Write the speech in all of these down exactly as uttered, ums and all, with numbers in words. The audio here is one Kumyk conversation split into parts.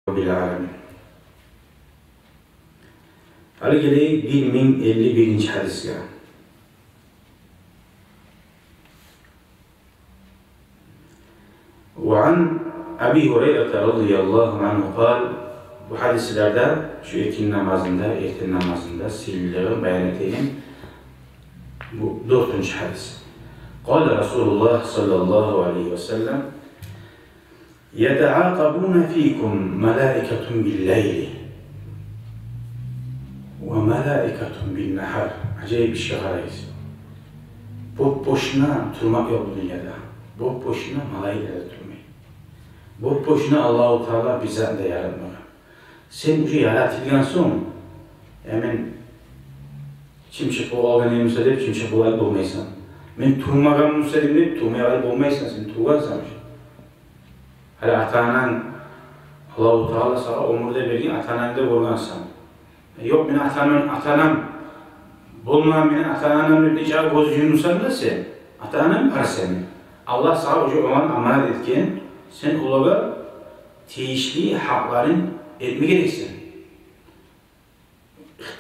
Раббил аламин. Гьали гелейик бир минг элли биринчи гьадисге. Ва ан Аби Гьурайрата радияллагьу ангьу къал, бу гьадислерде шу экинни намазында, эртен намазында сыйлылыгъын баян этеген бу дёртюнчю гьадис. Къала Расулуллагь саллаллагьу алайгьи ва саллам: «Ятаакъабуна фикум малаикатун биллайли ва малаикатун биннагьар». Ажайып ишге къарайгъыз. Боп-бошуна турмакъ ёкъ бу дюньяда. Боп-бошуна малайиклер де турмай. Боп-бошуна Аллагьу Таала бир затны да яратмагъан. Сен уже яратылгъан сонг, я мен чымчыкъ болуп къалгъан эдим буса деп, чымчыкъ болуп болмайсан. Мен тувмагъанман буса деп, тувмай болмайсан, сен тувгъансан уже. Гьали ата-ананг, Аллагьу Таала сагъа оьмюр де берген, ата-анангны да гёргенсен. Ёкъ, мени ата-анам, ата-анам болмагъан, мени ата-анам деп нечакъы гёз юмсанг да сен, ата-ананг бар сени. Аллагь сагъа уже оланы аманат этген, сен олагъа тийишли гьакъларын этме герексен.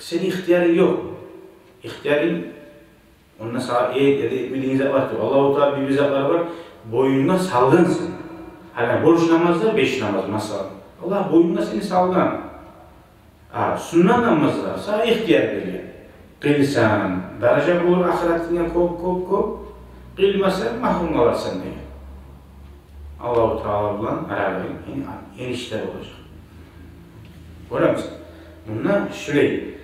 Сени ихтиярынг ёкъ. Ихтиярынг, онда сагъа эт яда этме деген зат бар тюгюл. Аллагьу Таала бир-бир затлар бар, бойнунга салгъан сени. Гьали борч намазлар, беш намаз, масала. Аллагь бойнунга сени салгъан. А суннат намазлар сагъа ихтияр берген. Къылсанг, даража болур ахыратынга кёп, кёп, кёп. Къылмасанг, магьрюм къаларсан деген. Аллагьу Таала булан аралыгъынг ен-, ен ишлер болажакъ. Гёремисиз? Мунда шулай.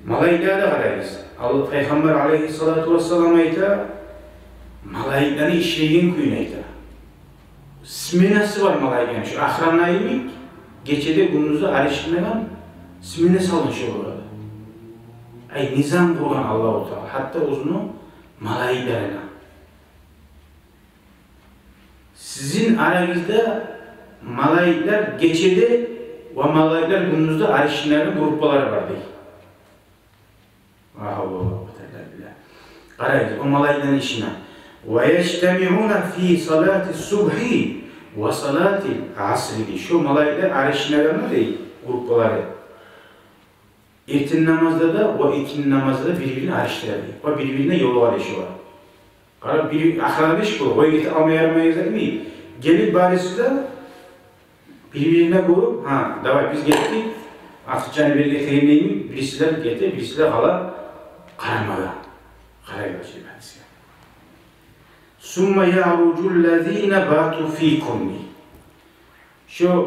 Малайиклени къарайгъыз. Аллагь, Пайхаммар алайгьиссалату вассалам айта, малайиклени ишлейген кюйюн айта. Сменасы бар малайиклени. Шу охрана йимик, гече де, гюндюз де аришинеген смена салгъан шолагъа. Ай, низам къургъан Аллагьу Таала. Гьатта оьзюню малайиклерине. Сизин арагъызда малайиклер гече де ва малайиклер гюндюз де аришинлени группалары бар дей. Ла гьавла ва ла къуввата илла биллагь. Къарайгъыз о малайиклени ишине. «Ва яжтамиуна фи салати субгьи ва салати асри» дей. Шо малайиклер аришинлени дей группалары. Эртен намазда да ва экинни намазда да бир-бирине аришдире дей. Ва бир-бирине ёлугъа дей шолар. Къара, бир охрана дей шо, къой гете алмай ярамай эди. Гелип барысы да бир-бирине гёрюп, гьа, давай, биз гетдик, артыкъчаны бир гетегенлейин, бирисилер гете, бирисилер къала къарамагъа. Къарайгъыз шо гьадисге. «Сумма яъружу ллазина бату фикум» дей. Шо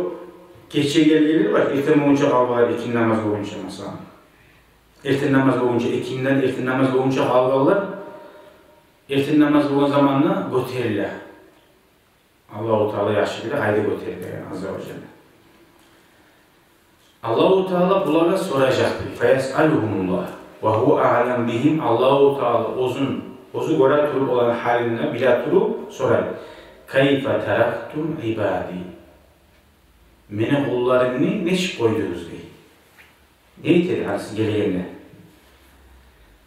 гече гелгенлер бар, эртен болгъунча къалгъанлар, экинни намаз болгъунча, масала. Эртен намаз болгъунча, экиндиден эртен намаз болгъунча къалгъанлар, эртен намаз болгъан заманда гётериле. Аллагьу Таала яхшы биле къайда гётериле, азза ва жалла. Аллагьу Таала булагъа соражакъ дей. «Фаясъалугьумуллагь ва гьува аъламу бигьим». Аллагьу Таала оьзюн, оьзю гёре туруп оланы гьалын, биле туруп сорай: «Кайфа тарактум ибади?» Мени къулларымны нечик къойдугъуз дей. Не этер гьали сиз гелгенде?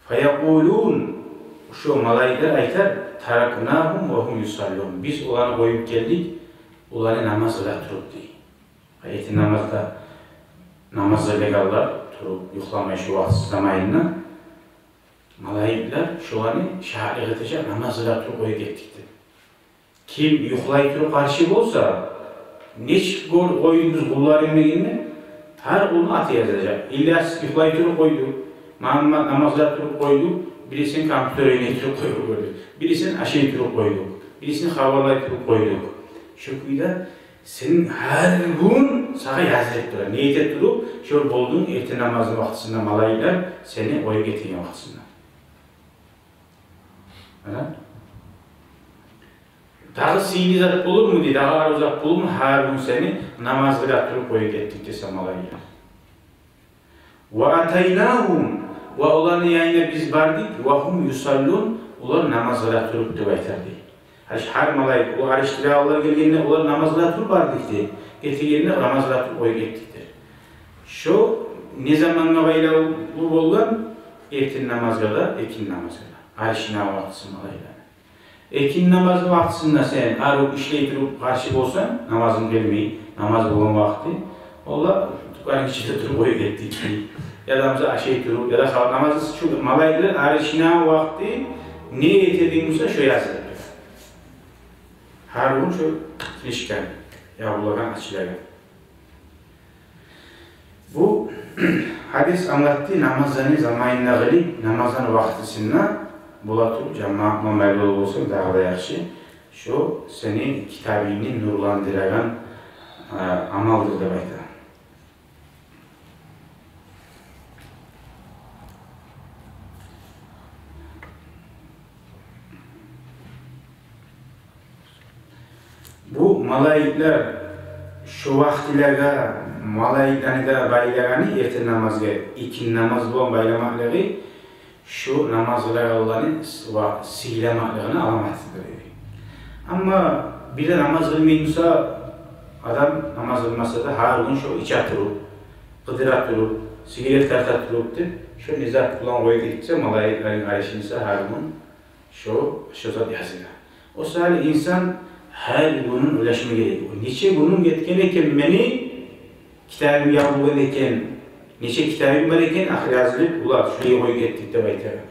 «Фаякъулун», шо малайиклер айтар: «Таракнагьум ва гьум юсаллун». Биз оланы къоюп гелдик, оланы намаз къыла туруп дей. Эртен намазда намаз къылагъанлар туруп, юхламай шо вакътисиз заманында. Малайиклер шоланы шагьатлыкъ этежек, намаз къыла туруп къоюп гетдик деп. Ким юхлай туруп къаршы болса, нечик гёр-, къойдугъуз къулларым дегенде, гьар къулну аты язажакъ. Ильяс юхлай туруп къойду, Магьаммат намаз къыла туруп къойду, бирисин компьютер ойнай туруп къойду, бирисин ашай туруп къойду, бирисин хабарлай туруп къойду. Шо кюйде сени гьар гюн сагъа язылып тура. Не этип туруп, шо болдунг эртен намазны вакътисинде малайиклер сени къоюп гетеген вакътисинде. Гьа? Дагъы сыйлы зат болурму дей, дагъы арив зат болурму, гьар гюн сени намаз къыла туруп къоюп гетдик десе малайиклер. «Ва атайнагьум», ва оланы янына биз бардыкъ, «ва гьум юсаллун», олар намаз къыла туруп деп айтар дей. Гьар, гьар малайик, о аришдирагъанлар гелгенде олар намаз къыла туруп бардыкъ дей, гетегенде намаз къыла туруп къоюп гетдик дей. Шо не замангъа байлавлу болгъан? Эртен намазгъа да, экинни намазгъа да. Аришдирагъан вакътиси малайиклени. Экинни намазны вакътисинде сен арив ишлей туруп къаршы болсанг, намазынг къылмай, намаз болгъан вакъти, Олар тюкбарны ичинде туруп къоюп гетди. Яда буса ашай туруп, яда халкъ намазы, чюнки малайиклер арышына вакъти не этедигин буса шо язылып. Гьар гюн шо книжка ябулагъан, ачылагъан. Бу гьадис англатды, намазланы заманында къылып, намазланы вакътисинде бола туруп, жамаат булан байлавлу болсанг, дагъы да яхшы. Шо сени китабынгны нурландырагъан, э, амалдыр деп айта. Бу малайиклер шо вакътилагъа малайиклени де байлагъаны, эртен намазгъа, экинни намаз булан байламакълыгъы, шо намаз къылагъанланы с-, ва сыйламакълыгъыны аламатыдыр деди. Амма бир де намаз къылмай буса, адам намаз къылмаса да, гьар гюн шо иче туруп, къыдыра туруп, сигарет тарта туруп деп, шо не зат булан къоюп гетсе, малайиклени къаршысына гьар гюн шо, шо зат языла. О саялы инсан гьар гюнюн ойлашма герек. Нече гюнюм гетген экен мени, китабым ябылгъан экен, нече китабым бар экен, ахыр язылып, булар шулай къоюп гетдик деп айтагъан.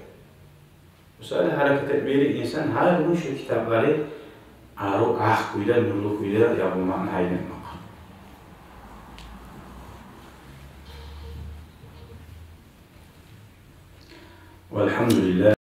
О саялы гьаракат этме герек инсан гьар гюн шо китаплары арив, акъ кюйде, нурлу кюйде ябылмакъны гьайын этмек. Валгьамдулиллагь.